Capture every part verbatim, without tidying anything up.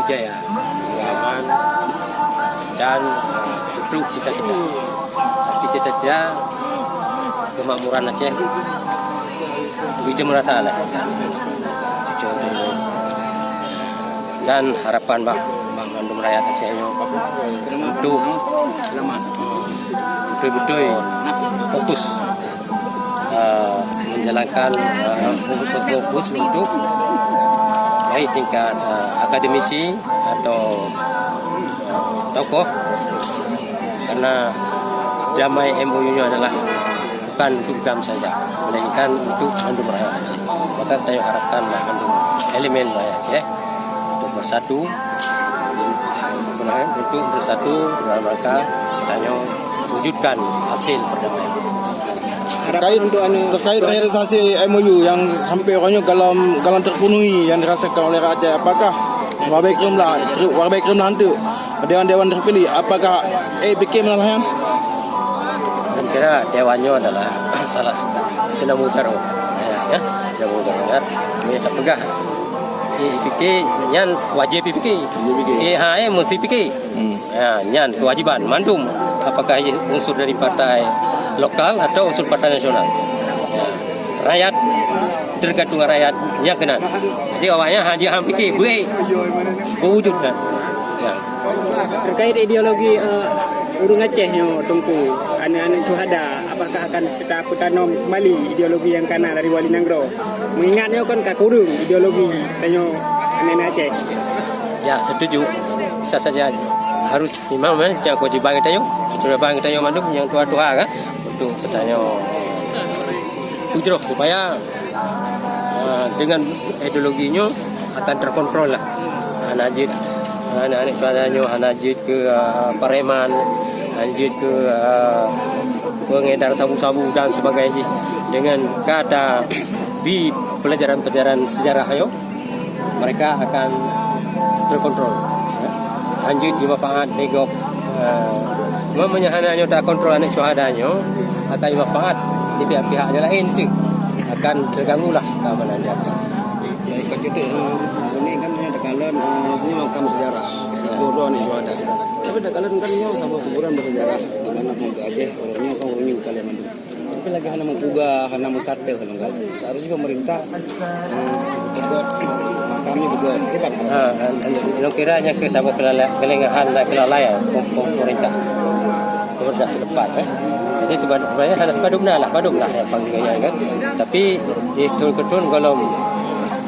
Jaya, aman, dan, eh, untuk cita-cita. Tapi cita-cita kemakmuran Aceh, kita merasa lah. Dan harapan bak, bak mandum rakyat Aceh nyoe untuk, betul-betul fokus, eh, menjalankan, eh, fokus untuk baik tingkat, eh, akademisi atau, eh, tokoh, karena damai M O U nyoe adalah bukan untuk GAM saja, melainkan untuk mandum rakyat Aceh. Maka kita harapkan mandum elemen rakyat Aceh untuk bersatu, untuk bersatu dalam rangka kita wujudkan hasil perdamaian. Terkait, terkait realisasi M O U yang sampai uroe nyoe galom, galom terpenuhi yang dirasakan oleh rakyat, apakah warbai Keureum lah, warbai Keureum lah hantu dewan-dewan terpilih, apakah A P K meunalaian? Saya kira dewan nyoe adalah salah sinamong jaroe, ya, ya, sinamong jaroe, ya. Ini terpeugah, A P K nyan wajib A P K. Wajib A P K. A H M mesti A P K. Hmm. Ya, nyan kewajiban mandum, apakah unsur dari partai lokal atau unsur partai nasional. Ya. Rakyat, tergantung rakyat nyang keunan. Jadi awaknyan hanya A P K beuet beujeuet nyan. Ya. Terkait ideologi, eh, ureuëng Aceh nyoe, Teungku, aneuk-aneuk syuhada, apakah akan kita peutanam kembali ideologi yang kana dari Wali Nanggroe? Mengingat nyoe kan ka kureueng ideologi tanyoe aneuk-aneuk Aceh. Ya, setuju. Bisa saja harus memang, eh, cak kewajiban kita nyoe, kewajiban kita nyoe mandum nyang tuha-tuha kan, untuk kita nyoe kujroh supaya, eh, dengan ideologi nyoe akan terkontrol lah. Hana jeuet, aneuk-aneuk syuhada nyoe hana jeuet keu, eh, pareman, hana jeuet keu, eh, pengedar sabu-sabu dan sebagainya. Dengan ka tabri pelajaran-pelajaran sejarah nyoe, mereka akan terkontrol, ya. Hana jeuet jimanfaat lé gob, eh, meunyoe hana nyoe takontrol aneuk syuhada nyoe, akan jimanfaat di pihak-pihak nyang laén tu, akan terganggu lah keamanan di Aceh. Baik, Pak Cuti, eh, ini kan hanya takalon, eh, ini makam sejarah, sigoe droe aneuk syuhada. Tapi takalon kan nyoe saboh kuburan bersejarah, di mana pemuda Aceh, nyoe kan ureuëng nyoe ka lheueh mandum. Tapi lagée hana meupeugah, hana meusatéh lom kan. Seharusnya pemerintah, eh, peugét makam nyoe peugét. Hebat. Ha, ha, ha. Lôn kira nyan keuh saboh keulala-, keuleungahan dan keulalaian pem-, pem-, pemerintah. Pemerintah seuleupah, eh. Jadi seba-, sebenarnya hana padum na lah, padum lah nyang panggil nyan kan. Tapi di thôn keu thôn gohlom,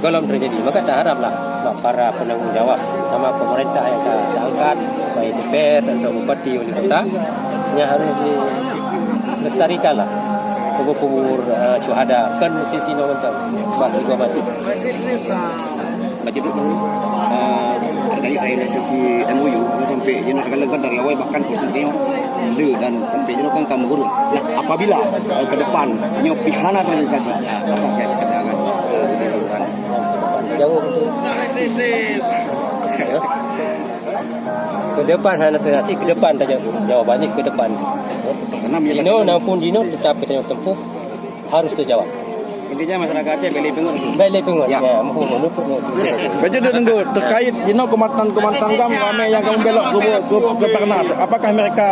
gohlom teujadi. Maka taharaplah bak para penanggung jawab, nama pemerintah nyang ka angkat, baik D P R atau bupati, wali kota, nyan harus di lestarikanlah kubur-kubur, eh, syuhada, kan sisi nyoe mantong, bah sigoe macam. Baca dulu, eh, dari realisasi M O U, sampai jinoe kan, kan dari awal bahkan kursi nyoe le dan sampai jinoe kan kamu guru. Nah, apabila, eh, ke depan nyoe pih hana realisasi, nah, apa yang kita akan, eh, dilakukan? Jauh tu. Ya. Ke depan hana terasi, ke depan saja. Jawabannya ke depan. Karena menjaga jinoe, nampun jinoe tetap kita tempuh harus terjawab. Intinya masyarakat Aceh beli pengut. Beli pengut. Ya. Ya, mumpung menutup. Baca dulu, terkait jinoe komandan-komandan GAM ramai yang kamu belok ke, ke, ke Pernas. Apakah mereka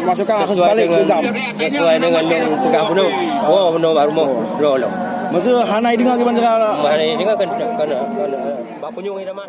masukan harus balik ke GAM? Sesuai dengan yang pegang bunuh. Oh, bunuh baru mau. Dulu. Maksud hana dengar gimana cara? Hana dengar kan, kan, kan, bak punyung idaman.